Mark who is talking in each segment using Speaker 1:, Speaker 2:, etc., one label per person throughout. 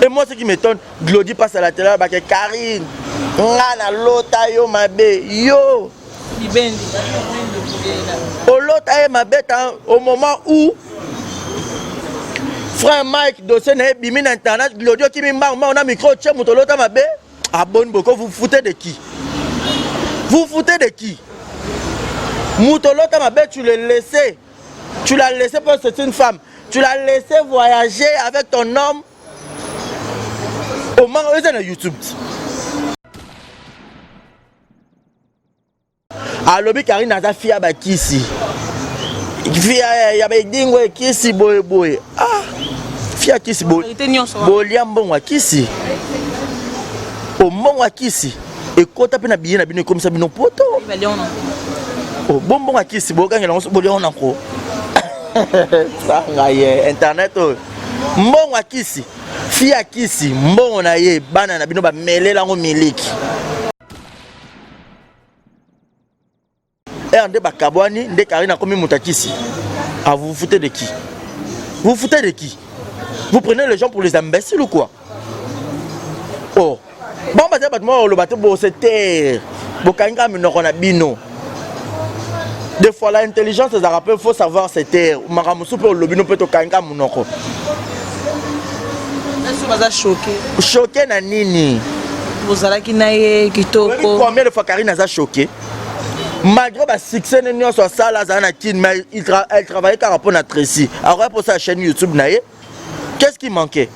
Speaker 1: Et moi, ce qui m'étonne, Glody passe à la télé, bake Karine, nga na lota yo mabe, yo. Olota ye mabe au moment où frère Mike dossier na ye bimi na internet, Glody okimi mbangu mbangu na micro otie moto olota mabe. Abonne boko, vous foutez de qui? Vous foutez de qui? Moto olota mabe, tu le laissais. Tu l'as laissé parce que c'est une femme. Tu l'as laissé voyager avec ton homme. Au moins, eza na YouTube. Alobi Karine aza fille ya bakisi. Fille ya bedingo ekisi boye boye. Ah, fille ya kisi boye. Bolia mbongo ya kisi. Ombongo ya kisi ekota mpe na biye na bino ekomisa bino poto. Bombongo ya kisi bokangela yango bolia yango na nko. Sanga ye internet oyo. Mbongo ya kisi, fille ya kisi, mbongo na ye bana na bino bamelela yango miliki. Ere nde bakabwani nde Karine akomi moto ya kisi. Ah, vous vous foutez de qui? Vous vous foutez de qui? Vous prenez les gens pour les imbéciles ou quoi? Oh, bon baza bato moko oloba te bose te bokangi kaka minoko na bino. Des fois la intelligence ezalaka mpe faut savoir se taire. Makambo mosusu mpe olobi no mpe tokangi kaka monoko.
Speaker 2: Baza choqué.
Speaker 1: Choqué na nini?
Speaker 2: Bozalaki na ye kitoko.
Speaker 1: Combien de fois Karine aza choqué? Malgré ba succès ne nyonso asala azala na Kin, mais il tra elle travaillait kaka mpo na Tracy. Akoya mpo sa chaîne YouTube na ye. Qu'est-ce qui manquait?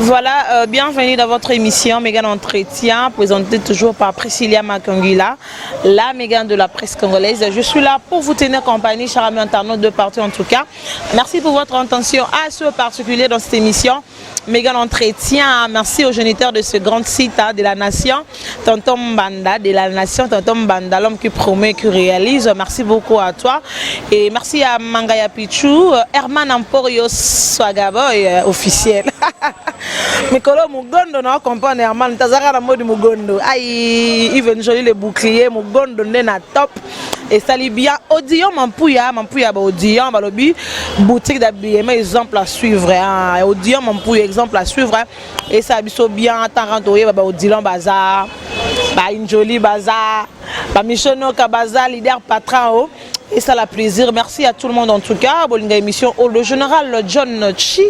Speaker 2: Voilà, bienvenue dans votre émission Mégane Entretien, présentée toujours par Priscilla Makangila, la Mégane de la presse congolaise. Je suis là pour vous tenir compagnie, chers amis internautes de partout en tout cas. Merci pour votre attention à ce particulier dans cette émission Mégane Entretien. Merci aux géniteurs de ce grand site hein, de la nation, Tonton Mbanda de la nation, Tonton Mbanda, l'homme qui promet, qui réalise. Merci beaucoup à toi. Et merci à Mangaya Pichou, Herman Emporio Swagaboy officiel. Mikolo Mugondo na comprendre Herman, tazaka na modi Mugondo. Aïe, Yves Jolie le bouclier, Mugondo nde na top. Et sali bien Odillon Mampuya, Mampuya ba Odillon balobi boutique d'habillement exemple à suivre hein. Odillon Mampuya exemple à suivre hein. Et ça biso bien tant quand oyeba ba Odillon baza ba Injoli baza ba Michonoka baza leader patron oh. Et ça la plaisir. Merci à tout le monde en tout cas. Bolinga émission oh, le général John Chi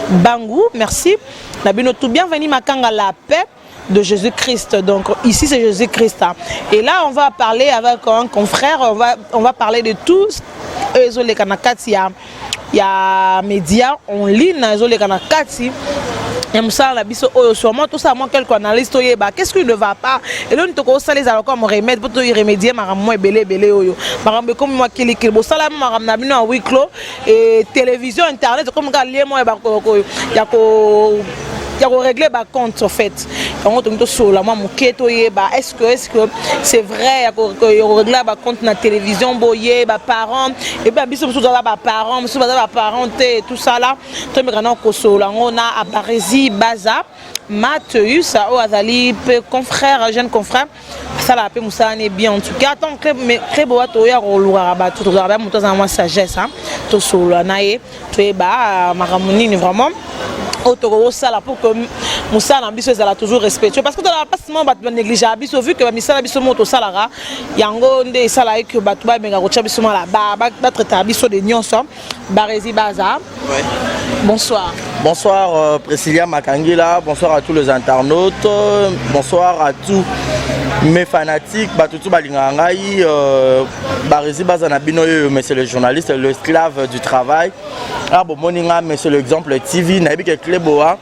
Speaker 2: Bangu, merci. Nabino tout bienvenue Makanga la paix de Jésus-Christ. Donc ici c'est Jésus-Christ. Hein. Et là on va parler avec un confrère, on va parler de tous ezoleka na kati ya média en ligne ezoleka na kati ya mosala na biso oyo sûrement tosala mwa quelque analyse toyeba qu'est-ce qui ne va pas eloni tokosala ezala comme remède mpo toyiremedie makambo mwa ebele ebele oyo makambo ekomi mwa kilikili bosala makambo na bino ya huis clos et télévision internet ekomi kaka lie mwa ya ko ya korégler bacompte en fait. Yango tolingi tosolola mwa moke toyeba est-ce que c'est vrai ya korégler bacompte na télévision boye baparent et puis biso mosusu toza baparent mosusu baza baparent te tout ça là tomeka na kosolola yango na Abarezi Baza Matheus oyo azali mpe confrère, jeune confrère asalaka mpe mosala ne bien en tout cas. Tant Cleboa toya kolukaka bato tozalaka ba moto aza na mwa sagesse tosolola na ye toyeba makambo nini vraiment oyo tokokosala pour que mosala na biso ezala toujours respectueux, parce que tozalaka mpasi moko bato banégligeaka biso vu que bamisala biso moko tosalaka yango nde esalaka ke bato babengaka kotia biso mala batraitaka biso de nyonso. Barezi Baza,
Speaker 1: ouais.
Speaker 2: Bonsoir.
Speaker 1: Bonsoir Priscilla Makangila, bonsoir à tous les internautes, bonsoir à tous mes fanatiques, batutu balingaka ngai Barezi Baza na bino oyo, monsieur le journaliste, l'esclave du travail. Ah bomoni nga monsieur l'exemple TV, nayebi ke Cleboa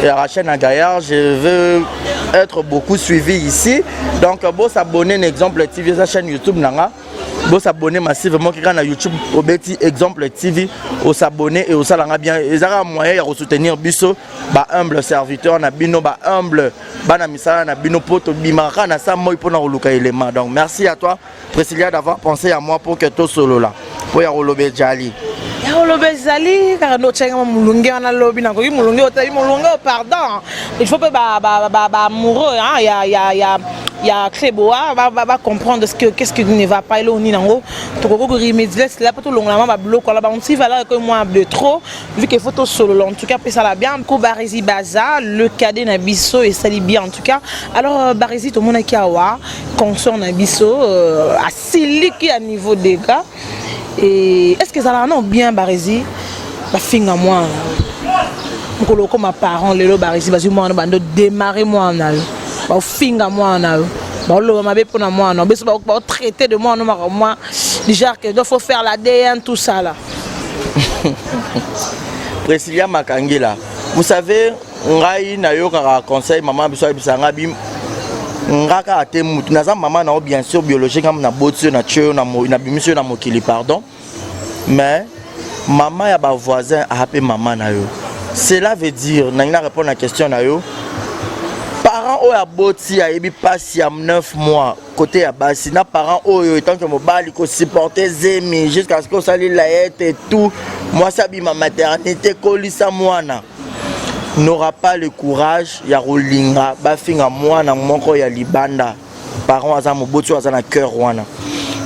Speaker 1: et Rachel Nagayar, je veux être beaucoup suivi ici. Donc bon s'abonner na exemple TV, sa chaîne YouTube nanga. Bosabonner massivement kaka na YouTube, obeti Exemple TV, osabonner e osalanga bien. Ezaka moyen ya kosoutenir biso bahumble serviteur na bino, bahumble bana misala na bino, mpo tobimaka kaka na sa moi mpona koluka élément. Donc merci à toi, Priscilla, d'avoir pensé à moi pour que tosolola mpo ya koloba ejali.
Speaker 2: Ya koloba ezali kaka nde otyaki ma molunge wana. Lobi nakoki molunge, otali molunge oyo. Pardon, il faut mpe baamoureux ya Cleboa bacomprendre ce que qu'est-ce qui ne va pas. Eloko nini yango tokoki koremédier cela mpo tolongola mwa babiloko wana banti valeur ekoyi mwa de trop, vu qu'il faut tosolola. En tout cas, pesala bien ko Baresi Baza, le cadet na biso, esali bien en tout cas. Alors Baresi, tomonaki awa consort na biso asiliki à niveau dégâts. Et est ce que ezalaka non bien, Baresi, bafinga mwana mokolo okoma parent? Lelo Baresi, bazwi mwana, bando démarrer mwana yo, baofinga mwana yo, baoloba mabe mpona mwana biso, baotraité de mwana maka mwa du genre que donc faut faire l'ADN, tout ça là.
Speaker 1: Priscilla Makangila, vous savez, ngai nayokaka conseil mama biso ayebisa ngai bi nga kaka te mutu naza mama na yo, bien sûr biologique, nga naboti yo, natie yo, nabimisi yo na mokili, pardon, mais mama ya bavoisin aa mpe mama na yo. Cela veut dire, nangi na répondre na question na yo, parent oyo aboti ayebi mpasi ya 9 mois côté ya basi, na parent oyo etanke mobali kosupporte zemi jusqu'à ce que osali layete et tout, mwasi abima maternité, kolisa mwana, n'aura pas le courage ya kolinga bafinga mwana moko ya libanda. Parent aza moboti oyo aza na cœur wana,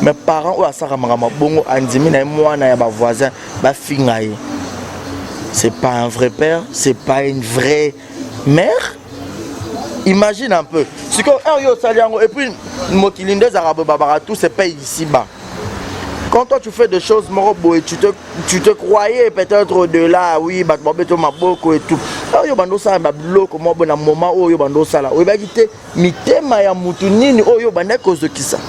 Speaker 1: mais parent oyo asalaka makambo bongo, andimi na ye mwana ya bavoisin bafinga ye, c'est pas un vrai père, c'est pas une vraie mère. Imagine un peu sikoyo heure yo osali yango. Et puis mokili nde ezalaka boye, babaka tout se paye ici bas. Quand toi tu fais des choses moko boye, tu te croyais peut-être au-delà, oui, bato babeto maboko et tout, oyo bando osala babiloko moko boye, na moment oyo bando osala, oyebaki te mitema ya mutu nini oyo bandaki kozokisa.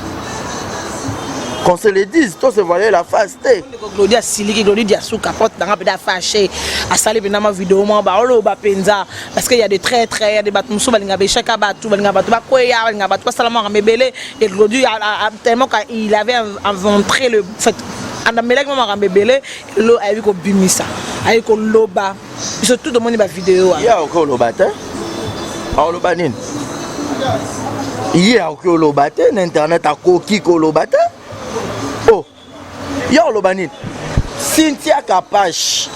Speaker 1: Qu'on se le dise, to se voiler la face te.
Speaker 2: Glodi asiliki, Glodi Diasuka porte nanga mpenza afâché, asali mpenza ma video moko baoloba mpenza, parce que y a des traîtres, y a des bato mosusu balinga beshaka bato, balinga bato bakweya, balinga bato basala makambo ebele. Et Glodi, tellement il avait inventé le fait, anamelaki mwa makambo ebele, elo ayebi kobimisa, ayebi koloba. Biso tout tomoni bavideo wana.
Speaker 1: Ye akoki oloba te, aoloba nini? Ye akoki oloba te na internet, akoki koloba te. Oh, ye oloba nini? Cynthia Kapache,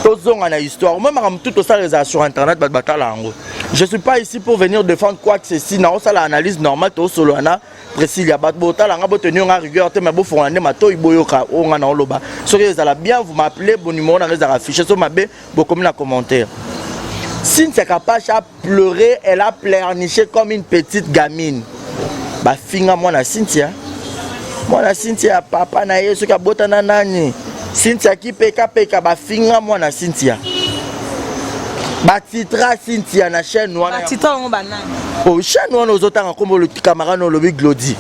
Speaker 1: tozonga na histoire. Moi, makambo tout tosala ezala sur internet, bato batala yango. Je suis pas ici pour venir défendre quoi que ceci, naosala analyse normale. Tosolola na Priscilla, bato botala nga, botenir nga rigueur te, mais bofongola nde matoi, boyoka oyo nga na oloba. Soki ezala bien, vous m'appelez, bo numéro nanga ezala affiché. So mabe, bokomi na commentaire. Cynthia Kapache a pleuré, elle a pleurniché comme une petite gamine. Bafinga mwana Cynthia, mwana Cynthia, papa na ye soki abotana nani, Cynthia kipekapeka. Bafinga mwana Cynthia, batitra Cynthia na chaîne wana.
Speaker 2: Batitra yango banani?
Speaker 1: O chaîne wana ozotanga nkombo camarade olobi Glodi,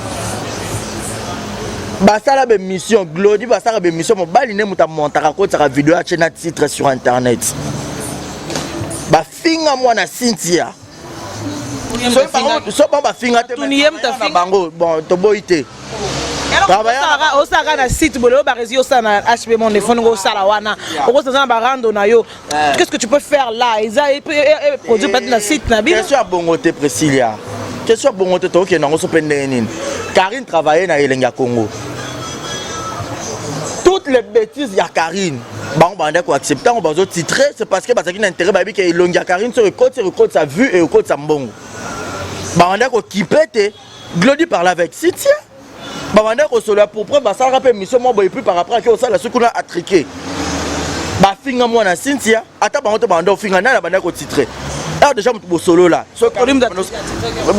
Speaker 1: basala bémission. Glodi basalaka bémission, mobali nde moto amontaka, akotisaka video, atie na titre sur internet. Bafinga mwana Cynthia. So bango bafinga te na bango, bon, toboyi te.
Speaker 2: Osalaka na site boye, oyo baresi osala na HB Monde, efoni osala wana, okosala na barando na yo. Qu'est-ce que tu peux faire là? Eza produit peut-être na site na bino.
Speaker 1: Question ya bongo te, Priscilia, question ya bongo te. Tokokende yango so mpe ndenge nini? Karine travaille na Elengi ya Congo. Toutes les bêtises ya Karine, bango banda koaccepte ntango bazotitre, c'est parce que bazalaki na intérêt. Bayebi ke elongi ya Karine soki ekoti, ekotisa vue, ekotisa mbongo. Babanda kokipe te. Glodi parle avec Cynthia, babanda kosolola. Pour preuve, basalaka mpe émission moko boye, puis par rapport ake osala soki kuna atrike, bafinga mwana Cynthia. Ata bango te banda ofinga nani, abanda kotitre awa déjà moto bosolola,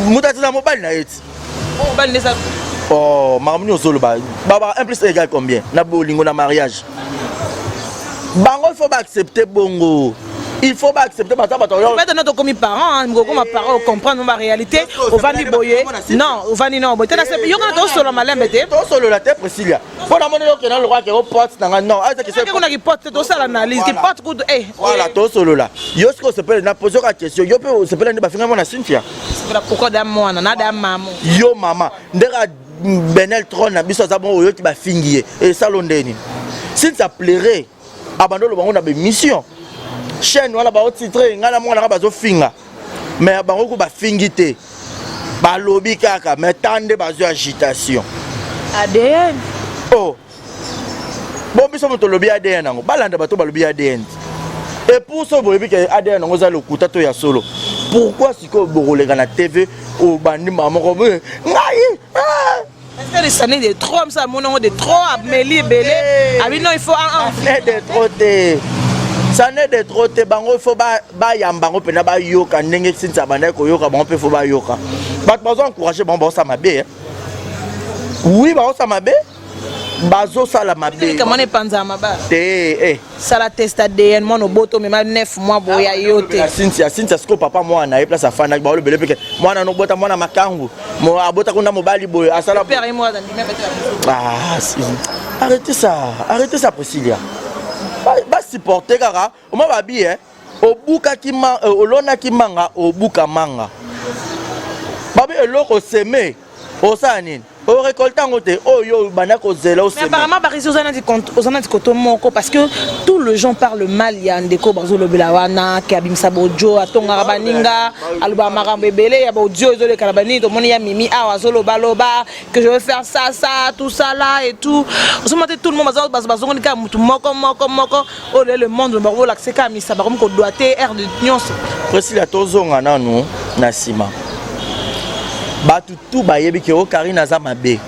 Speaker 1: moto atiza mobali na ye ti. Oh, makambo nini ozoloba? Baba, 1 plus 1 égale combien na bolingo, na mariage? Bango il faut baaccepte bongo, il faut baaccepte, baza bato.
Speaker 2: Peut-être notre komi parent, okoma parent, ocomprendre ma réalité. Ovandi boye, non, ovandi non boye te, yokana tosolola malembe te.
Speaker 1: Tosolola te, Priscilia, mpo na moni okenda lokwa ke opote nanga, non.
Speaker 2: Kuna kipote te, tosala analyse kipote kutu.
Speaker 1: Voilà, tosolola. Yo soki osepele na pose oka question, yo mpe osepele nde bafinga mwana Cynthia?
Speaker 2: Pourquoi da mwana na da mamo?
Speaker 1: Yo mama ndenge. Benel Tron na biso aza bongo, oyoki bafingi ye, esalo ndeni Cynthia pleure, abanda oloba ngo na baémission chaîne wana, baotitre ngai na mwana nga bazofinga, mais bango ko bafingi te, balobi kaka, mais ta nde bazwi agitation.
Speaker 2: ADN.
Speaker 1: Oh bon, biso moto olobi ADN yango, balanda bato balobi ADN. Et pour so boyebi ke ADN yango eza lokuta to ya solo, pourquoi sikoyo bokoleka na TV, obandi mama moko boye ngai, ah!
Speaker 2: Est-ce que ça n'est de trop, ça mon nom de trop, ameli ebele abi non, il faut un
Speaker 1: Ça n'est de trop te, ça n'est de trop te. Bango il faut bayamba bango mpena, bayoka ndenge Cynthia bandaki koyoka bango mpe. Faut bayoka bato bazo encourage bango, baosala mabe. Oui, baosala mabe, bazosala mabe.
Speaker 2: Kamwana epanzaka mabala.
Speaker 1: Te, eh.
Speaker 2: Sala test ADN, mwana oboto omema 9 mois boya yo te.
Speaker 1: Cynthia, Cynthia sikoyo papa mwana na ye place afandaki, baolobele mpe mwana nobota mwana makangu, abota kuna mobali boye asala.
Speaker 2: Père ye moko azandimi abetela.
Speaker 1: Ah, arrêtez ça, arrêtez ça, Priscilla. Basupporte kaka oma babi eh, obukaki olonaki manga, obuka manga. Babi eloko oseme, osala nini? Orécolte yango te oyo banda kozela.
Speaker 2: Mais apparemment Barisi oza nati koto moko, parce que tout le gens parle mal ya ndeko bazolobela wana ke abimisa bojo, atongaka baninga, alobaka makambo ebele ya baaudio ezoleka na banini. Tomoni ya Mimi awa azolobaloba que je vais faire ça, ça, tout ça là et tout. Ozomona te, tout le monde bazongoni kaka motu moko moko moko oyo le monde bakolakisa kaka misa, bakomi kodwa te aire de nyonso.
Speaker 1: Priscilla, tozonga nanu na nsima. Bato tu bayebi ke o Karine aza mabe.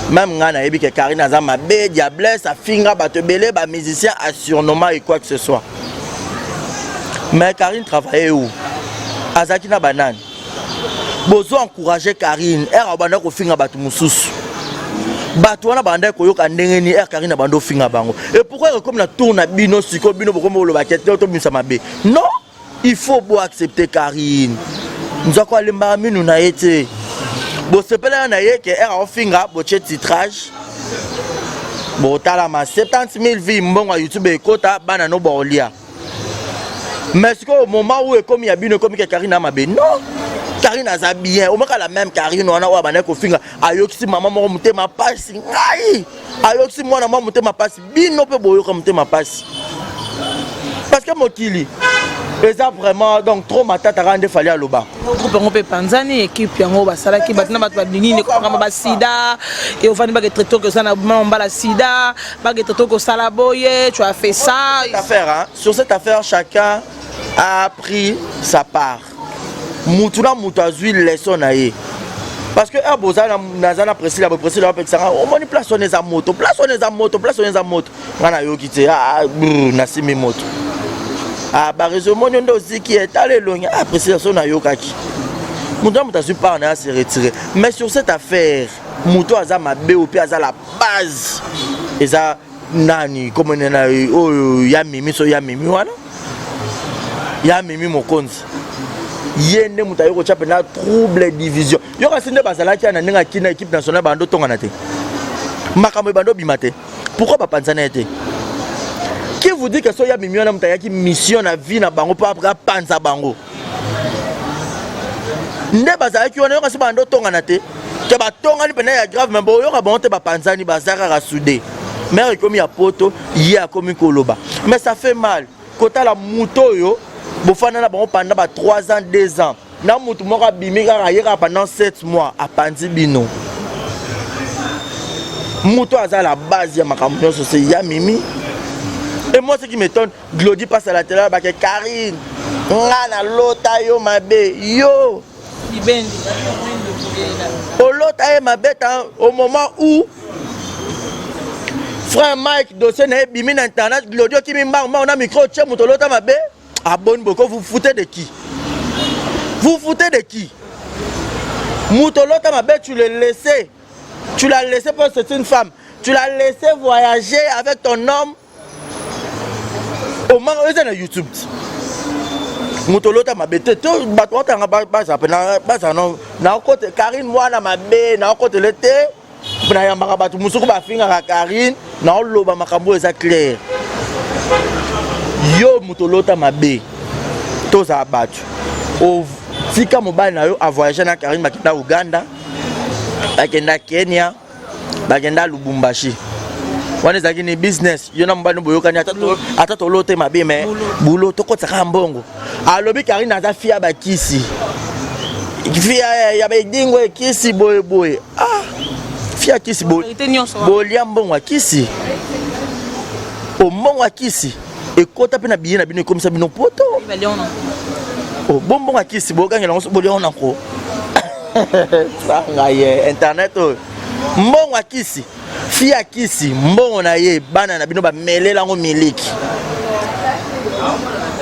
Speaker 1: Même ngai nayebi ke Karine aza mabe, diablesse, afinga bato ebele, bamusicien, asurnomma et quoi que ce soit. Mais Karine travaillait où? Azalaki na banani? Bozo encourage Karine ere abanda kofinga bato mosusu. Bato wana bandaki koyoka ndenge nini ere Karine abanda ofinga bango? Et pourquoi ekomi na tour na bino sikoyo, bino bokomi koloba ke te, tobimisa mabe? Non, il faut bo accepter Karine. Nzwako alembaka minu na ye te. Bosepelaka na ye ke ere aofinga, botie titrage, botalama 70 000 vues, mbongo ya YouTube ekota, bana no baolia. Mais sikoyo moment où ekomi ya bino, ekomi ke Karine mabe. Non, Karine aza bien. Omaka la même Karine wana oyo abandaki kofinga, ayokisi mama moko motema pasi, ngai ayokisi mwana mwa motema pasi, bino mpe boyoka motema pasi, parce que mokili eza vraiment donc trop matata kaka nde Fally aloba.
Speaker 2: Groupe yango mpe epanzani, équipe yango basalaki bato na bato balingi makambo basida e ofandi baketraite oza na mbala sida, baketraite okosala boye, tu as fait ça.
Speaker 1: Cette affaire, hein, sur cette affaire, chacun a pris sa part. Mutu na mutu azwi leçon na ye, parce que heure boza naza na Priscilla boye, Priscilla bapekisanga, omoni place wana eza moto, place wana eza moto, place wana eza moto. Ngai nayoki te, ah, brr, nasimi moto. Ah, bareseau omoni nde oziki etala elongi. Ah, Priscilla, so nayokaki moto na moto azwi part na ye, ase retire. Mais sur cette affaire, moto aza mabe oyo mpe aza la base eza nani? Komone na oyo ya Mimi, so ya Mimi wana, ya Mimi mokonzi, ye nde moto aye kotya mpena trouble, division. Yo kasi nde bazalaki ya na ndenge akina équipe nationale, bando tongana te, makambo ebando obima te. Pourquoi bapanzana ye te? Qui vous dit que so ya Mimi wana moto ayaki mission na vie na bango mpo après apanza bango? Nde bazalaki wana, yoka si bando tongana te ke batongani mpena ya grave, mais boyoka bango te, bapanzani, baza kaka soudé. Mare ekomi ya poto, ye akomi koloba. Mais ça fait mal kotala moto oyo bofanda na bango pendant ba 3 ans, 2 ans, na motu moko abimi kaka ye kaka pendant 7 mois, apanzi bino. Moto aza la base ya makambo nyonso, c'est ya Mimi. Et moi, ce qui m'étonne, Glody passe à la télé bake Karine, nga nalota yo mabe, yo olota ye mabe ta au moment où frère Mike, dossier na ye bimi na internet, Glody okimi mbangu mbangu na micro, otie moto olota mabe. Aboni boko, vous foutez de qui? Vous foutez de qui? Moto olota mabe, tu le laissé, tu l'as laissé parce que c'est une femme, tu l'as laissé voyager avec ton homme au moment eza na YouTube. Moto olota mabe te to bato otanga baza mpena baza naokote Karine mwana mabe, naokotele te, nayambaka bato mosuku bafingaka Karine, naoloba makambo oyo eza clair. Yo moto olota mabe, tozala bato, otika mobali na yo avoyage na Karine, bakenda Uganda. Bakenda Kenya, bakenda Lubumbashi. Wana ezalaki ni business. Yo na mobali boyokani, ata tolo te mabe, mais boulot, tokotisaka mbongo. Alobi Karine aza fia bakisi, fia ya bedingo, ekisi boye boye. Ah, fia kisi boye, bolia mbongo ya kisi, o mbongo ya kisi ekota mpe na biye na bino, ekomisa bino poto. Bombongo ya kisi bokangela yango, bolia ngo nako sanga ye internet oyo. Mbongo ya kisi, fi ya kisi, mbongo na ye, bana na bino bamelela yango miliki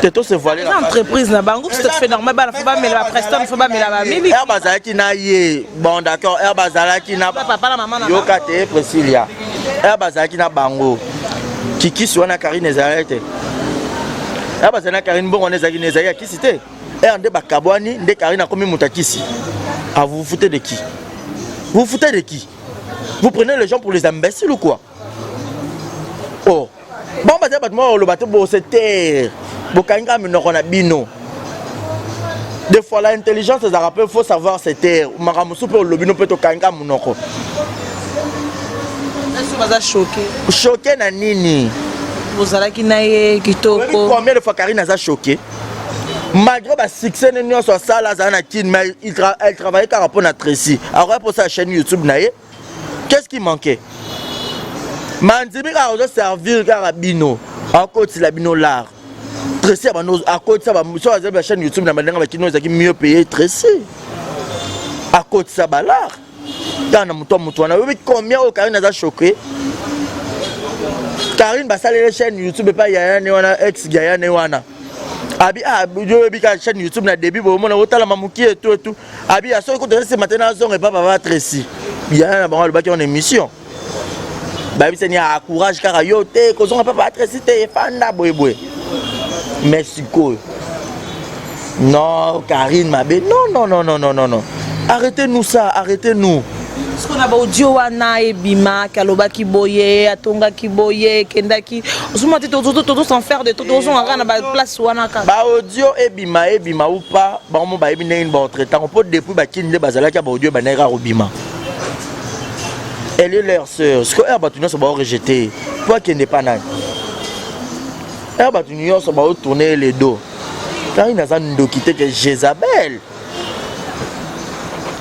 Speaker 1: te. To se voiler.
Speaker 2: Entreprise na bango, c'est tout à fait normal. Bana faut bamela, bapreston faut bamela bamiliki.
Speaker 1: Ere bazalaki na ye, bon, d'accord, ere bazalaki na
Speaker 2: papa na mama na
Speaker 1: yoka te, Priscilia, ere bazalaki na bango, kikisi wana Karine ezalaki te. Ere bazali na Karine, mbongo wana ezalaki ezalaki ya kisi te. Ere nde bakabwani nde Karine akomi moto ya kisi. Ah, vous vous foutez de qui? Vous vous foutez de qui? Vous prenez les gens pour les imbéciles ou quoi? Oh, bango bazali bato moko koloba te, bose taire, bokangi kaka minoko na bino. Des fois, la intelligence ezalaka mpe, faut savoir se taire. Makambo mosusu mpe olobi no mpe, tokangi kaka monoko.
Speaker 2: Baza choqué.
Speaker 1: Choqué na nini?
Speaker 2: Ozalaki na ye kitoko.
Speaker 1: Combien de fois Karine aza choqué malgré basuccès ne nyonso asala? Azala na Kine, mais elle travaillait kaka mpo na Tracy. Akoya mposa chaîne YouTube na ye, qu'est-ce qui manquait? Mandimi kaka ozoservir kaka bino, akotila bino l'art. Tracy abando akotisa, so azali bachaîne YouTube na bandenge bakino, ezalaki mieux payé. Tracy akotisa balart kaka na moto ya moto wana. Oyebi combien oyo Karine aza choqué? Karine basaleli chaîne YouTube epai yaya ne wana, ex yaya ne wana. Abi, ah, yo oyebi kaka chaîne YouTube na début, bomona otalama mokie etu etu. Abi soki kutu nsima te, nazonga epa papa Tracy. Yaya na bango alobaki wana émission, bayebisani ya courage kaka yo te, kozonga papa Tracy te, efanda boyeboye. Mais sikoyo non, Karine mabe, non, non, non, non, non, non, non, arrêtez-nous ça, arrêtez-nous.
Speaker 2: Siko na baaudio wana ebimaki, alobaki boye, atongaki boye, ekendaki, ozomona te, tozo s'en faire de to, tozonga kaka na baplace wana kaka.
Speaker 1: Baaudio ebima, ebima ou pas, bango mo bayebi ndenge nini baotraitango, mpo depuis bakini nde bazalaki ya baaudio ebandaki kaka kobima. Elle est leur sœur. Siko ere bato nyonso baorejeter, mpo akende pa nani? Ere bato nyonso baotourne le dos, Karine aza ndoki te ke Jézabel,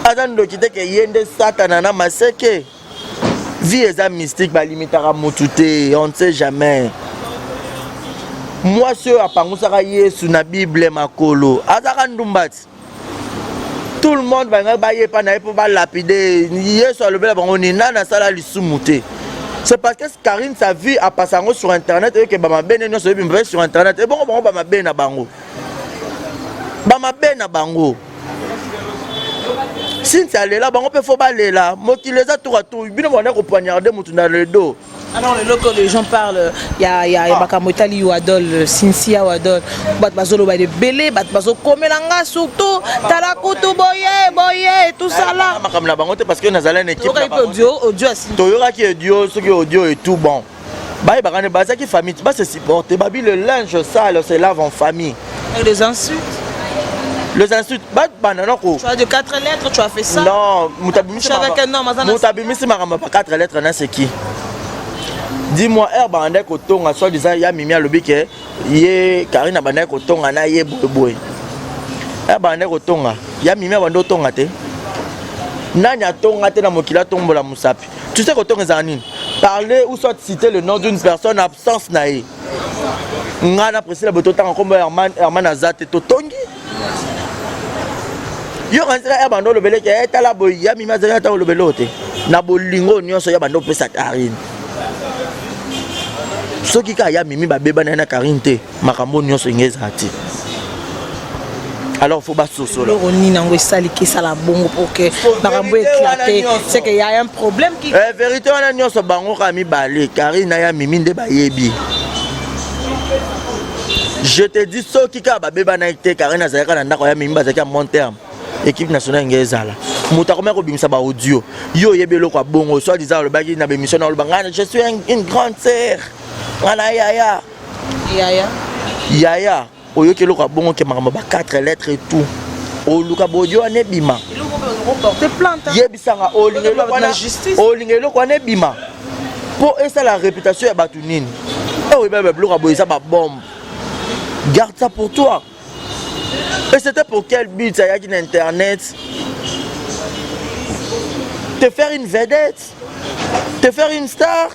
Speaker 1: aza ndoki te ke ye nde Satana na maseke. Vie eza mystique, balimitaka motu te, on ne sait jamais. Mwasi oyo apangusaka Yesu na Bible makolo azaka ndumba ti. Tout le monde balingaki bayepa na ye mpo balapide Yesu. Alobela bango nini? Nani asala lisumu te? C'est parce que Karine, sa vie apasa yango sur internet, oyoke bamabe nde nyonso oyebi mpe sur internet. Ebongo bango bamabe na bango, bamabe na bango. Sinti alela bango mpe, faut balela. Mokili eza tour à tour. Bino banda kopoignarde motu na le dos.
Speaker 2: Alors lelo que les gens parlent ya makambo etali Wadol, Cynthia Wadol, bato bazoloba ebele, bato bazokomela nga surtout, tala kutu boye boye, tout ça là.
Speaker 1: Makambo na bango te, parce que nazala na équipe.
Speaker 2: Toyokaki mpe audio, audio ya Cynthia.
Speaker 1: Toyokaki audio, soki audio et tout, bon, bayebaka nde bazalaki famille, base supporter. Babi, le linge sale se lave en famille.
Speaker 2: Avec des insultes.
Speaker 1: Les insultes babanda nako.
Speaker 2: Tu as de quatre lettres, tu as fait ça.
Speaker 1: Non, moto abimisi
Speaker 2: Couche avec un homme, aza na
Speaker 1: moto abimisi makambo pa quatre lettres na seki. Dis-moi, ere bandaki kotonga, soit disant ya Mimi alobi ke ye Karine abandaki kotonga na ye boyeboye, ere bandaki kotonga, ya Mimi abandi otonga te. Nani atonga te na mokili atombola mosapi? Tu sais kotonga ezala nini? Parler ou soit citer le nom d'une personne, absence na ye. Ngai na Priscilla boye, totanga nkombo ya Herman, Herman aza te, totongi yo. Kanisaka ya bando olobeleke tala boye, ya Mimi azalaki ata olobele oyo te na bolingo nyonso ya bando opesa Karine. Soki kaka ya Mimi babebana ye na Karine te, makambo nyonso enge ezala te. Alors faut basosola.
Speaker 2: Eloko nini yango esaliki esala bongo pour que makambo éclate? C'est que y a un problème qui
Speaker 1: Eh, vérité wana nyonso, bango kaka mibale, Karine na ya Mimi nde bayebi. Je te dis, soki kaka babebanaki te, Karine azalaki na ndako ya Mimi, bazalaki ya bon terme, équipe nationale nge ezala. Moto akomaki kobimisa baaudio, yo oyebi eloko ya bongo. Soit disant alobaki na bémission na oloba, ngai je suis une grande sœur, ngai na yaya.
Speaker 2: Yaya.
Speaker 1: Yaya, oyoki eloko ya bongo ke makambo ba 4 lettres et tout. Oluka bodio wana ebima. Yebisanga olinga eloko wana, olinga eloko wana ebima mpo esala réputation ya bato nini? Oyo oyeba biloko ya boye eza babombe. Garde ça pour toi. Et c'était pour quel but ayaki na internet? Te faire une vedette? Te faire une star?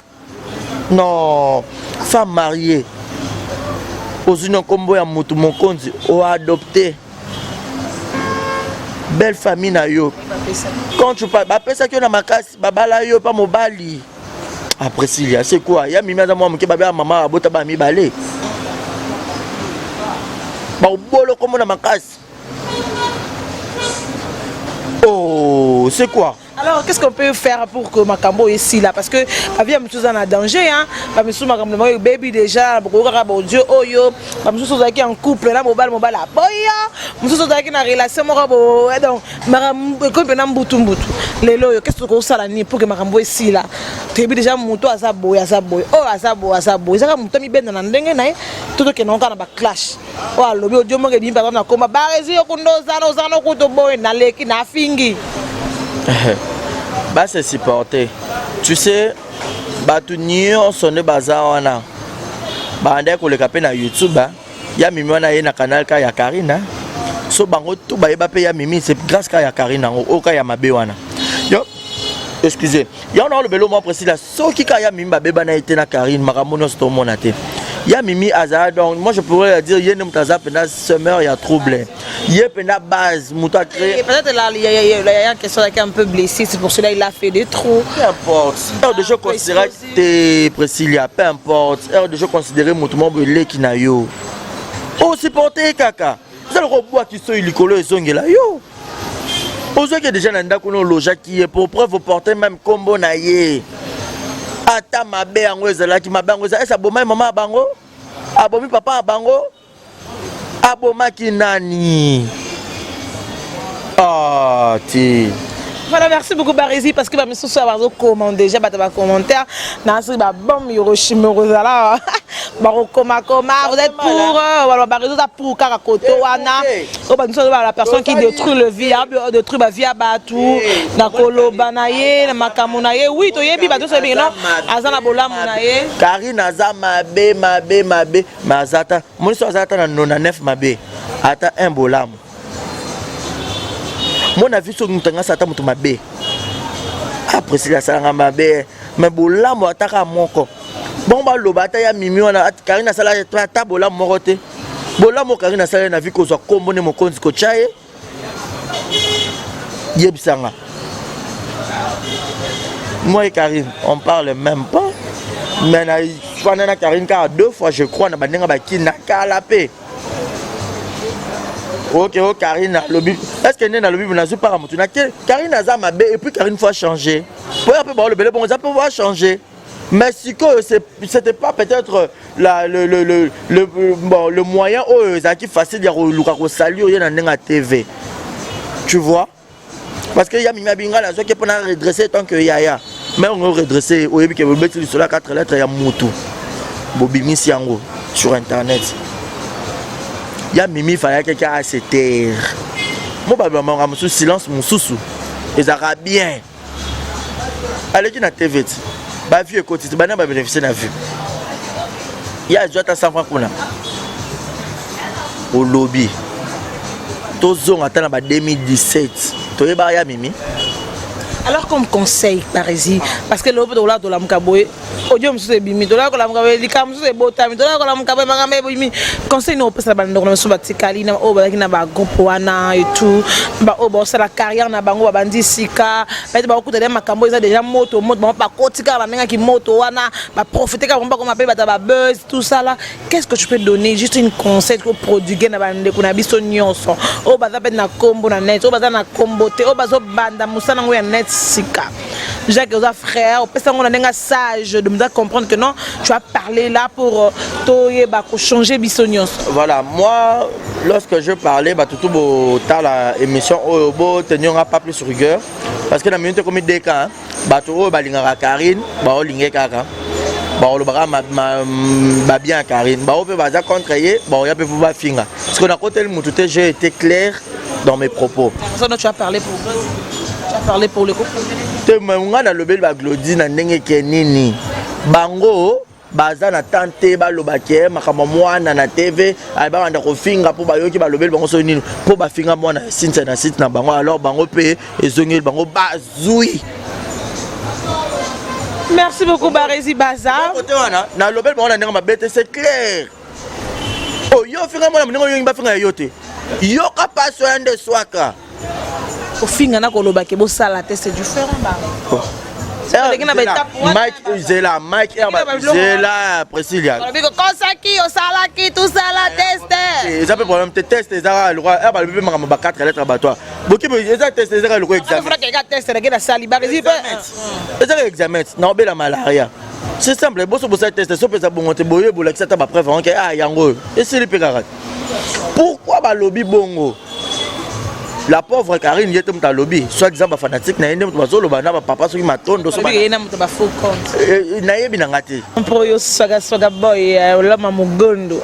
Speaker 1: Non, femme mariée. Ozwi na nkombo ya motu mokonzi, oadopte belle famille na yo. Quand tu parles, bapesaki yo na makasi, babala yo pa mobali. Ah, Priscilla, c'est quoi? Ya mimi aza mwa moke, babela mama abota ba mibale. Baobolo kombo na makasi. Oh, c'est quoi?
Speaker 2: Alors, qu'est-ce qu'on peut faire pour que makambo esila? Parce que ba vie mosusu eza na danger, hein. Ba misusu makambo na bango ebebi déjà, bokokaka bon Dieu oyo, ba misusu ozalaki en couple na mobali, mobali aboya, mosusu ozalaki na relation moko bo, donc makambo ekomi mpena mbutu mbutu. Lelo oyo, qu'est-ce que tokosala nini pour que makambo esila? Toyebi déjà moto aza boye, aza boye, oyo aza boye, aza boye. Ezaka moto amibenda na ndenge na ye, to tokende kaka na ba clash. Oyo alobi audio moko ebimi, par exemple na komba Barezi, okunda ozana ozana okuta boye, naleki nafingi.
Speaker 1: Ba se supporter. Tu sais, bato nyonso nde baza wana bandaki koleka mpe na YouTube, hein. Ya Mimi wana ye na canal ka ya Karine, hein. So bango tout bayeba mpe ya Mimi, c'est grâce ka ya Karine yango oyo ka ya mabe wana. Yo, excusez, yango na olobela mwa Priscilla, soki ka ya Mimi babebana ye te na Karine, makambo nyonso tomona te. Ya Mimi azala, donc moi je pourrais dire ye nde moto aza mpenza semeur ya trouble, ye mpenza base moto a créé.
Speaker 2: Peut-être là, il y a une question qui est un peu blessée, c'est pour cela qu'il a fait des trous.
Speaker 1: Peu importe. Heure de jeu considéré te Priscilla, peu importe. Heure de jeu considéré moto moko boye leki na yo. Osupporte kaka. Eza lokola obwaki soyi likolo ezongela yo. Ozwaki déjà na ndako na olojaki ye, pour preuve oporte même kombo na ye. Ata mabe yango ezalaki mabe yango eza ese abomaki mama ya bango, abomi papa ya bango, abomaki nani? Ah, ti.
Speaker 2: Voilà, merci beaucoup Barezi, parce que ba misusu bazo comment déjà ba ba commentaire na so ba bombe Hiroshima ozala ba koma koma, vous êtes pour voilà, Barezi za pour kaka koto wana o ba misusu ba la personne qui détruit le vie, détruit ba vie ya batu na koloba na ye na makambo na ye. Oui, toyebi bato so yebi non, aza na bolamu na ye.
Speaker 1: Karine aza mabe mabe mabe, mais aza ata moniso aza ata na 99 mabe, ata un bolamu. Mona vi soki moto angasa ata moto mabe, ah Priscilla asalanga mabe, mais bolamu ataka moko. Bongo baloba ata ya Mimi wana, Karine asala ata bolamu moko te. Bolamu Karine asala na vi kozwa kombo ne mokonzi kotya ye. Yebisanga. Moi et Karine, on parle même pas. Mais na fanda na Karine kaka deux fois, je crois, na bandenge bakini na kala pe. Ok, oh Karine alobi, est-ce que nde nalobi nazwi mpaka motu na Karine aza mabe? Et puis Karine faut changer. Po ya mpe baolobele bongo eza mpe va changer. Mais sikoyo c'était pas peut-être la, le, bon, le moyen oyo ezalaki facile ya koluka kosalir ye na ndenge ya TV. Tu vois? Parce que ya Mimi abinga nazwaki mpona redresser tant que yaya. Mais on redresser, oyebi ke bobeti lisolo ya 4 lettres ya mutu. Bobimisi yango sur internet. Ya Mimi fallait que a se taire. Mo ba ba mosusu silence mosusu ezalaka bien. Aleki na TV ti ba vues ekoti ti bana ba bénéficier na vue. Ya azwi ata 100 francs kuna. Olobi tozonga ata na ba 2017 toyebaka ya Mimi.
Speaker 2: Alors comme conseil Barezi, parce que lobi tokola tolamuka boye, audio mosusu ebimi, tola kolamuka boye, likambo mosusu ebotami, tola kolamuka boye, makambo ebimi. Conseil nini opesala bandeko na biso batikali na oyo bazalaki na bagroupe wana et tout, baoyo baosala carrière na bango, babandi sika, peut-être bakokuta deja makambo eza déjà moto moto, bango bakoti kaka bandengaki moto wana, baprofite kaka bango bakoma mpe bato ya babuzz, tout ça là. Qu'est-ce que tu peux donner juste une conseil ko produire na bandeko na biso nyonso oyo baza mpe na kombo na net, oyo baza na kombo te, oyo bazobanda mosala yango ya net sika? Jacques oza frère, opesa yango na ndenge sage de nous comprendre que non, tu as parlé là pour toyeba kochanger biso nyonso.
Speaker 1: Voilà, moi lorsque je parlais, bato tout botala émission oyo, botenir nga pas plus rigueur, parce que na minute ekomi deka bato oyo balingaka Karine baolinge kaka baolobaka babien ya Karine, bao mpe baza contre ye, baoya mpe mpo bafinga. Parce que nakoteli motu te, j'ai été clair. Dans mes propos.
Speaker 2: Ça, tu as parlé pour tu as parlé pour le couple.
Speaker 1: Te ngai nalobeli baglodi na ndenge ke nini bango baza na temps te baloba ke makambo mwana na TV babanda kofinga mpo bayoki balobeli bango soki nini mpo bafinga mwana ya Cynthia na site na bango, alors bango mpe ezongeli bango bazwi.
Speaker 2: Merci beaucoup, Barezi Baza.
Speaker 1: Kote wana nalobeli bango na ndenge mabe te, c'est clair. Oyo ofinga mwana ndenge oyongi bafinga ya yo te, yoka paso ya nde swaka.
Speaker 2: Ofinga na koloba ke bosala te, c'est différent, Barezi.
Speaker 1: Mike zela, Mike zela, Priscilla.
Speaker 2: Kosaki osalaki tosala test.
Speaker 1: Eza mpe problème te, test eza kaka lokwa r balobi mpe makambo ba 4 lettres bato boki, eza test, eza kaka lokwa examen.
Speaker 2: Test nake nasali, Barezi.
Speaker 1: Eza kaka examen na obela malaria, c'est simple. Boso bosala test so mpe eza bongo te, boye bolakisa ata bapreuve anke ah yango oyo esili mpe kaka. Pourquoi balobi bongo? La pauvre Karine, ye te moto alobi, soit disant bafanatique na ye nde moto bazoloba na bapapa soki matondo. Nayebi na nga te.
Speaker 2: Mpo oyo swagaswaga boy olama mogondo,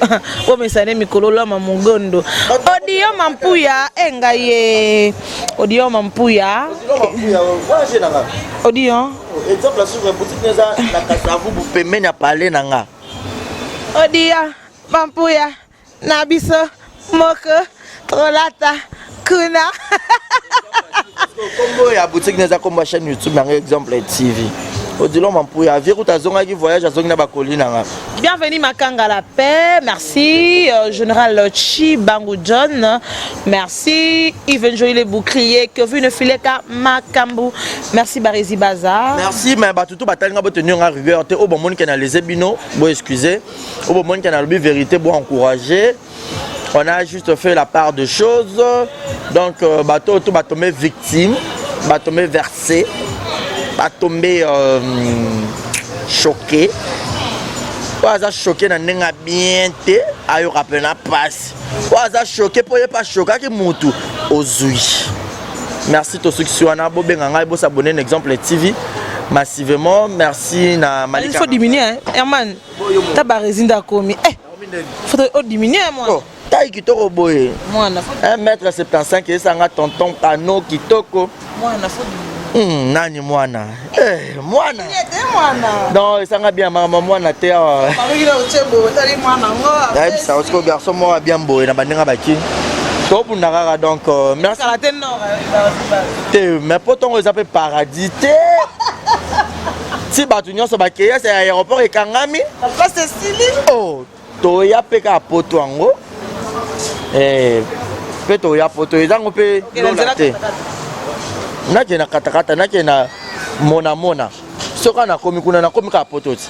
Speaker 2: omesane mikolo olama mogondo, Odio Mampuya engai ye Odio Mampuya, Odio.
Speaker 1: Exemple à suivre, boutique eza na Kasavubu, pembeni ya palais na nga.
Speaker 2: Odia Mampuya na biso moko tolata kuna.
Speaker 1: Kombo ya boutique neza kombo ya chaîne YouTube na ngai, Exemple TV. Odilon Mampuya avie kuta azongaki voyage, azongi na bakoli na nga.
Speaker 2: Bienvenue Makanga la paix, merci Général Chibangu John, merci Yves Joy le bouclier, Kevin Fileka Makambu, merci Barezi Baza.
Speaker 1: Merci, mais batutu batalinga botenir nga rigueur te. Oyo bomoni ke na lese bino, bo excuse. Oyo bomoni ke nalobi vérité, bo encourager. On a juste fait la part de choses. Donc bato oyo to batombe victime, batombe versé, batombe choqué, oyo aza choqué na ndenge ya bien te, ayoka mpena mpasi. Oyo aza choqué mpo ye mpe ashokaki mutu ozwi. Merci, tosukisi wana. Bobenga ngai, bosabone na Exemple TV massivement. Merci na
Speaker 2: Malika. Il faut diminuer, hein, Herman. Ta Barezi nda komi. Eh, faut o diminuer moi.
Speaker 1: Oh, taille kitoko boye.
Speaker 2: Mwana,
Speaker 1: 1 mètre 75 esanga tonton Kano kitoko.
Speaker 2: Mwana, faut
Speaker 1: Nani mwana? Eh, mwana.
Speaker 2: Mwana.
Speaker 1: Non, esanga bien mama mwana te awa. Nayebisa osiko garçon moko bien boye na bandenge baki tobunda kaka. Donc merci te, mais po ntongo eza mpe paradis te, ti bato nyonso bakei se aéroport ekangami. Oh, toya mpe kaka poto yango mpe toya poto ezango mpe lola te. Nakende na katakata, nakende na monamona, soki nakomi kuna nakomi kaka poto ti.